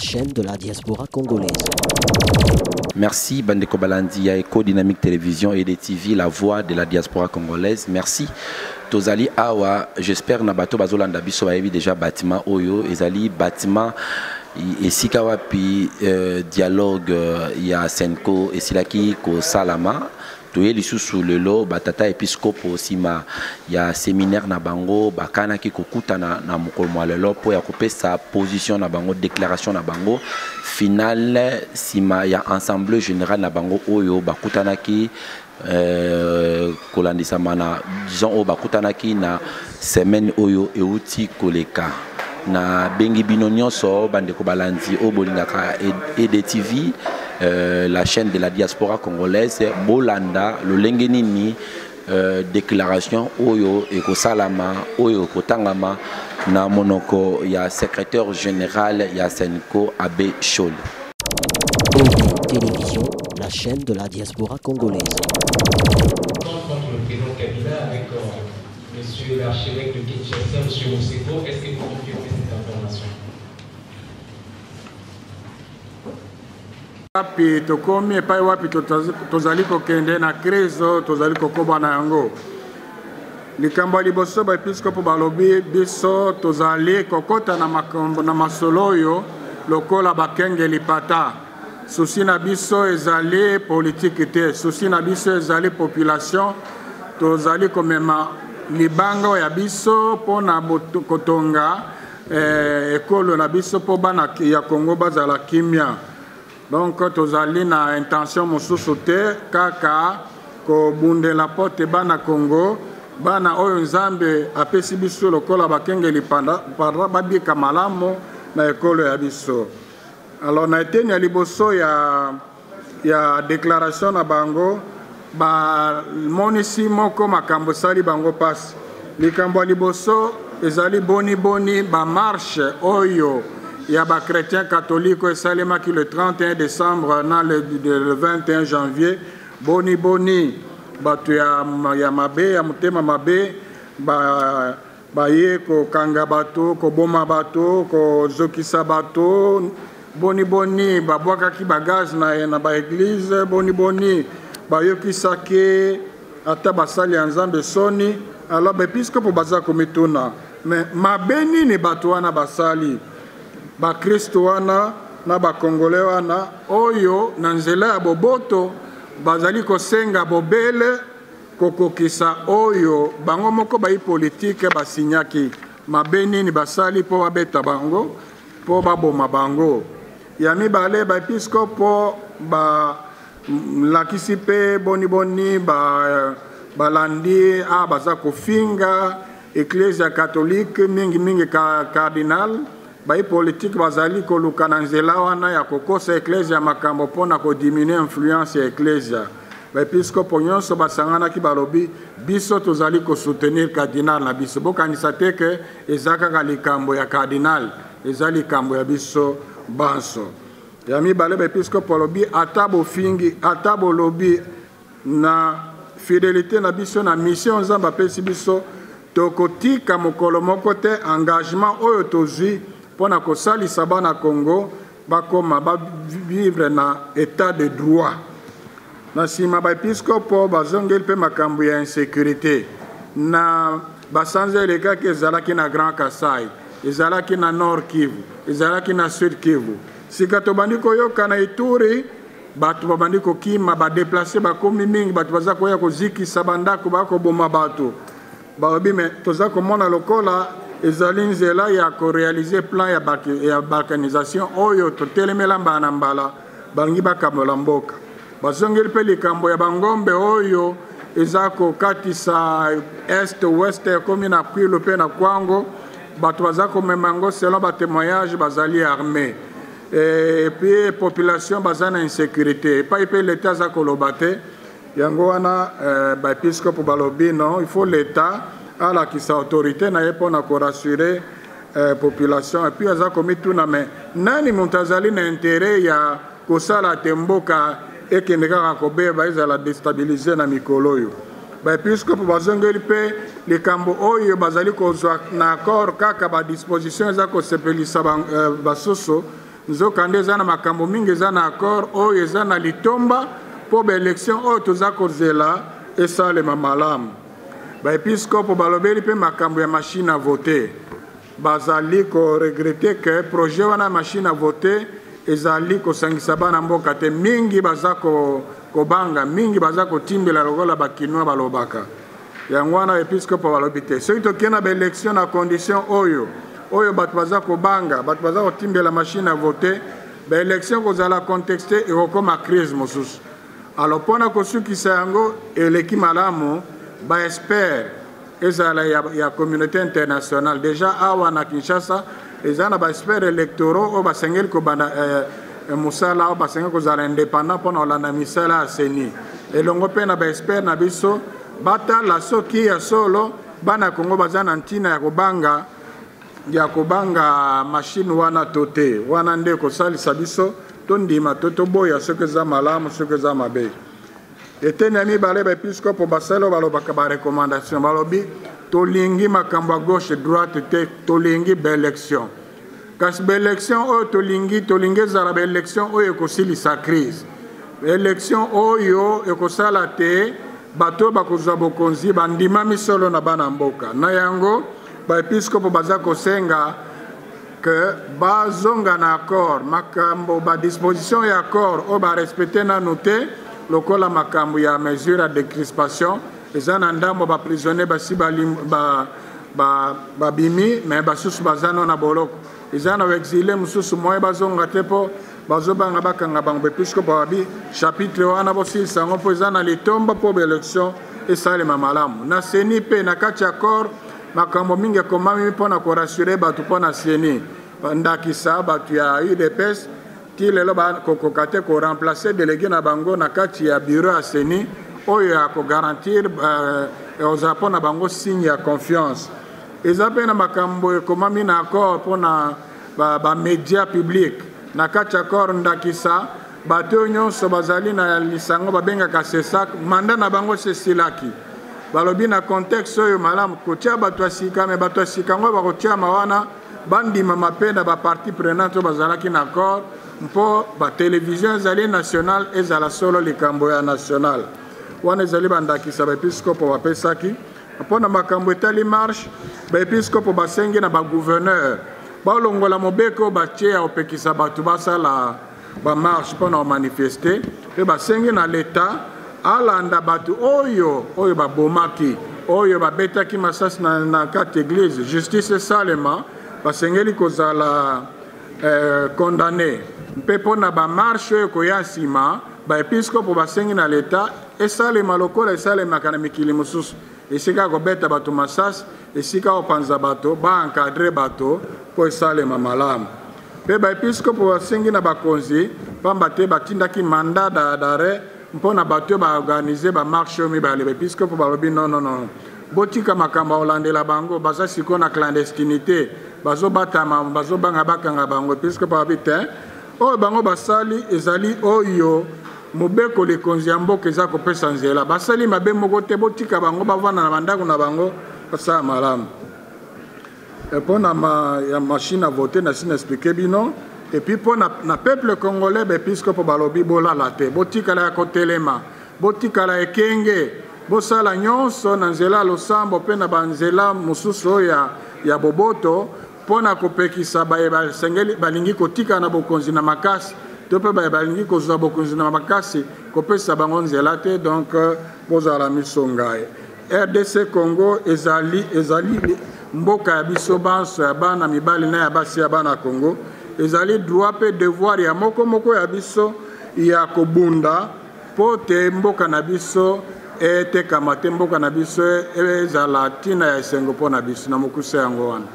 chaîne de la diaspora congolaise. Merci Bandeko Balandi ya Eco Dynamique Télévision et des TV, la voix de la diaspora congolaise. Merci. Tozali awa, j'espère na bato bazolanda biso bayebi déjà bâtiment oyo ezali bâtiment esika wapi euh, dialogue euh, ya Senko esilaki kosalama. Toye lisusu lelo batata episkopo nsima ya seminaire na bango bakanaki kokutana na mokolo mwa lelo mpo ya kopesa position na bango, declaration na bango finale nsima ya assemblée générale na bango oyo bakutanaki kolandisama na disons oyo bakutanaki na semaine oyo euti koleka. Nabengi bino nyonso bandeko balandi oyo bolingaka EDTV, la chaîne de la diaspora congolaise, bolanda lolenge nini déclaration oyo ekosalama, oyo ekotangama na monoko ya secrétaire général ya Senco Abbé Nshole. ED Télévision, la chaîne de la diaspora congolaise. Contre le président Kabila avec monsieur l'archevêque de Kinshasa, monsieur Monsengwo, est-ce que vous confirmez cette information? Wapi tokomi, epai wapi tozali kokende na crise oyo tozali kokoba na yango. Likambo ya liboso, baepiskopo balobi biso tozali kokota na makambo na masolo oyo lokola bakengeli pata. Souci na biso ezali politiki te, souci na biso ezali population. Tozali komema libanga ya biso mpona kotonga ekolo na biso mpo bana ya Congo bazala kimia. Donc tozali na intention mosusu te, kaka kobundela po te bana Congo, bana oyo Nzambe apesi biso lokola bakengeli panda babika malamu na ekolo ya biso. Alors na eteni ya liboso ya déclaration na bango, bamonisi moko makambo esali bango pasi. Likambo ya liboso ezali boni boni ba marche oyo ya ba chrétien catholique oyo esalemaki le 31 décembre na le 21 janvier. Boni boni bato ya mabe, ya motema mabe, baye kokanga bato, koboma bato, kozokisa bato. Boni boni babwakaki ba gaz na ba église, boni boni bayokisaki ata basali ya Nzambe soni. Alors baepiskopo baza komituna, mais mabe nini bato wana basali? Bakristo wana na bakongole wana oyo na nzela ya boboto bazali kosenga bobele kokokisa oyo bango moko bayi politike basinyaki. Mabe nini basali mpo babeta bango, mpo baboma bango? Ya mibale, baepiskopo balakisi mpe boniboni balandi a baza kofinga Eklezia catholique, mingimingi cardinal. Bayi politike bazali koluka na nzela wana ya kokosa eklezia ya makambo mpona kodiminue influence ya eklezia. Baepiskopo nyonso basanganaki, balobi biso tozali kosoutenir cardinal na biso. Bokanisa te ke eza kaka likambo ya cardinal, eza likambo ya biso banso. Ya mibale, baepiskopo balobi ata bofingi, ata bolobi, na fidelité na biso na mission Nzambe apesi biso, tokotika mokolo moko te engagement oyo tozwi mpona kosalisa bana Congo bakoma bavivre na état de droit. Na nsima baepiskopo bazongeli mpe makambo ya insécurité. Na basanza elekaki ezalaki na Grand Kasai, ezalaki na Nord Kivu, ezalaki na Sud Kivu. Sika tobandi koyoka na Ituri, bato babandi kokima, badeplace bakomi mingi, bato baza koya kozikisa bandako, bakoboma bato. Balobi me toza komona lokola ezali nzela ya korealize plan ya balkanisation oyo totelemela mbala na mbala, balingi bakambola mboka. Bazongeli mpe likambo ya bangombe oyo eza kokatisa est ouest, ekomi na Kwilu mpe na Kwango, bato baza komema yango selon ba témoignage, bazali armé. Et puis population baza na insécurité, epai mpe l'État aza koloba te. Yango wana baepiskopo balobi non, il faut l'État alakisa autorité na ye mpona korassurer population. Et puis aza komituna me nani moto azali na intérêt ya kosala te mboka ekende kaka kobeba, ezala déstabiliser na mikolo oyo. Baepiskopo bazongeli mpe likambo oyo bazali kozwa na accord kaka badisposition eza kosepelisa basusu. Nzokande eza na makambo mingi eza na accord oyo eza na litomba mpo baelection oyo toza kozela esalema malamu. Baepiskopo balobeli mpe makambo ya machine à voter. Bazali ko regretter que projet wana ya machine à voter ezali kosangisa bana mboka te. Mingi baza kobanga, mingi baza kotimbela lokola ba Kinois balobaka. Yango wana episkopo balobi te soki tokei na baelection na condition oyo oyo bato baza kobanga, bato baza kotimbela machine à voter, baelection kozala contexte ekokoma crise mosusu. Alors mpo na kosukisa yango eleki malamu baespere ezala ya, ya communauté internationale. Deja awa na Kinshasa eza na baexpert électoraux oyo basengeli kobanda eh, mosala oyo basengeli kozala indépendant mpo na kolanda misala ya CENI, elongo mpe na baexpert na biso batala soki ya solo bana Kongo baza na ntina ya kobanga ya kobanga machine wana to te. Wana nde kosalisa biso tondima to toboya soki eza malamu soki eza mabe. Eteni ya mibale, baepiskopo basali oyo balobaka barecommandation, balobi tolingi makambo ya gauche droite te, tolingi baelection. Kasi baelection oyo tolingi, tolingi ezala baelection oyo ekosilisa crise, election oyo ekosala te bato oyo bakozwa bokonzi bandimami solo na bana mboka. Na yango baepiskopo baza kosenga que bazonga na accord, makambo ba disposition ya accord oyo ba respecte nanu te, lokola makambo ya mesure ya décrispation eza na ndambo ba prisonnier basi babimi ba, ba, ba mais basusu baza no na boloko, eza na baexile mosusu moye bazonga te mpo bazobanga bakanga bango. Bepiskopo babi chapitre wana bosilisa yango mpo eza na litomba mpo baelection esalema malamu. Na seni mpe na kati ya accord makambo mingi ekomami mpo na korasure bato mpo na seni, ndakisa bato ya UDPS ti lelo bakokoka te koremplace delege na bango na kati ya bureau ya seni oyo ya kogarantir ekozala mpo na bango signe ya confiance. Eza mpe na makambo ekomami na accord mpo na bamedia ba public na kati ya accord, ndakisa bato oyo nyonso bazali na lisango babengaka CESAC, manda na bango sesilaki. Balobi na contexte oyo malamu kotia bato ya sika, me bato ya sika yango bakotiama wana bandimama mpe na baparti prenante oyo bazalaki na accord mpo batelevizio ezali national ezala solo likambo ya national. Wana ezali bandakisa baepiskopo bapesaki mpo na makambo etali marche. Baepiskopo basengi na bagouverneur balongola mobeko batie ya kopekisa bato basala bamarche mpo na komanifeste, mpe basengi na leta alanda bato oyo oyo babomaki, oyo babetaki masasi na, na kati eglise, justice esalema, basengeli kozala eh, condamne. Mpe mpo na bamarche oyo ekoya nsima, baepiskopo basengi na leta esalema lokola esalemaka na mikili mosusu, esika ya kobeta bato masasi, esika kopanza bato, baencadre bato mpo esalema malamu. Mpe baepiskopo basengi na bakonzi, pamba te batindaki mandat d'arrêt mpo na bato oyo baorganize bamarche oyo mibale. Baepiskopo balobi non, non, non, botika makambo ya kolandela bango, baza sikoyo na clandestinité, bazobatama, bazobanga bakanga bango. Episkopo balobi te, oyo bango basali ezali oyo mobeko likonzi ya mboka eza kopesa nzela, basali mabe moko te, botika bango bavanda na bandako na bango, basala malamu. Mpo na ma, ya machine à voter nasi na explike bino. Et puis mpo na, na peuple congolais, baepiskopo balobi bolala te, botikala ya kotelema, botikala ekenge, bosala nyonso na nzela ya losambo mpe na banzela mosusu oyo ya, ya boboto mpo na kopekisa baye basengeli balingi kotika na bokonzi na makasi to mpe baye balingi kozwa bokonzi na makasi, kopesa bango nzela te. Donc bozala miso ngai. RDC Congo ezali ezali mboka ya biso banso, ya bana mibali na ya basi ya bana Congo. Ezali droit mpe devoir ya moko moko ya biso ya kobunda mpo te mboka na biso etekama te, mboka na biso ezala ntina ya esengo mpo na biso. Na mokuse yango wana.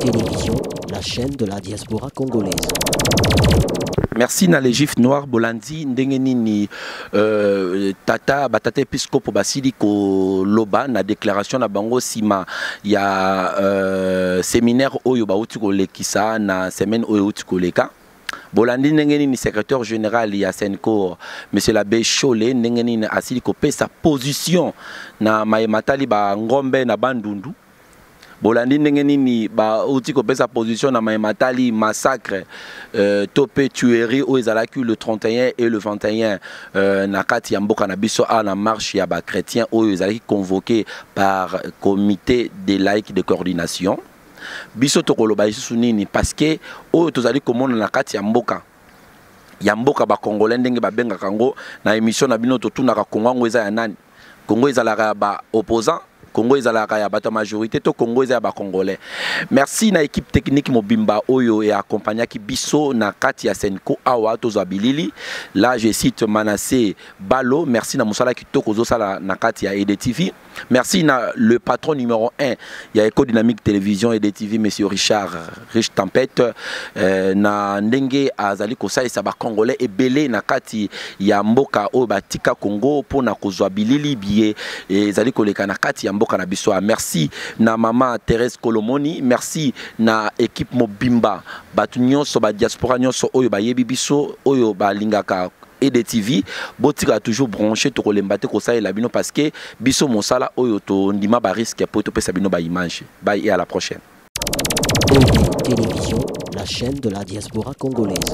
Télévision, la chaîne de la diaspora congolaise. Merci na les Juifs noirs bolandi ndenge nini tata batata episcopo basili koloba na déclaration na bango sima ya séminaire oyo bauti kolekisa na semaine oyo euti koleka. Bolandi ndenge nini secrétaire général ya CENCO monsieur l'abbé Chole ndenge nini asili kopesa position na maye matali ba ngombe na bandundu. Bolandi ndenge nini bauti kopesa position na maye matali massacre to mpe tuerie oyo ezalaki le 31 et le 21 na kati ya mboka na biso awa na marche ya bachrétien oyo ezalaki convoqué par comité des laïcs de coordination. Biso tokoloba lisusu nini? Parce que oyo tozali komona na kati ya mboka bacongolais, ndenge babengaka yango na émission na bino, totunaka: Kongo yango eza ya nani? Kongo ezalaka ya baopposant? Congo ezalaka ya bato ya majorité? To Congo eza ya bacongolais? Merci na équipe technique mobimba oyo eaccompagnaki biso na kati ya Senco awa tozwa bilili. Là, je cite Manassé Balo, merci na mosala kitoko ozosala na kati ya EDTV. Merci na le patron numéro 1 ya Eco Dynamique Télévision EDTV, monsieur Richard Rich Tempête, na ndenge azali kosalisa bacongolais ebele na kati ya mboka oyo batika Congo mpona kozwa bilili biye ezali koleka na kati ya mboka na biso. Merci na mama Thérèse Kolomoni, merci na équipe mobimba, bato nyonso badiaspora nyonso oyo bayebi biso, oyo balingaka EDTV. Botika toujours branché, tokolemba te kosalela bino, parce que biso mosala oyo tondima barisque po topesa bino baimage. Bye et à la prochaine. ED Télévision, la chaîne de la diaspora congolaise.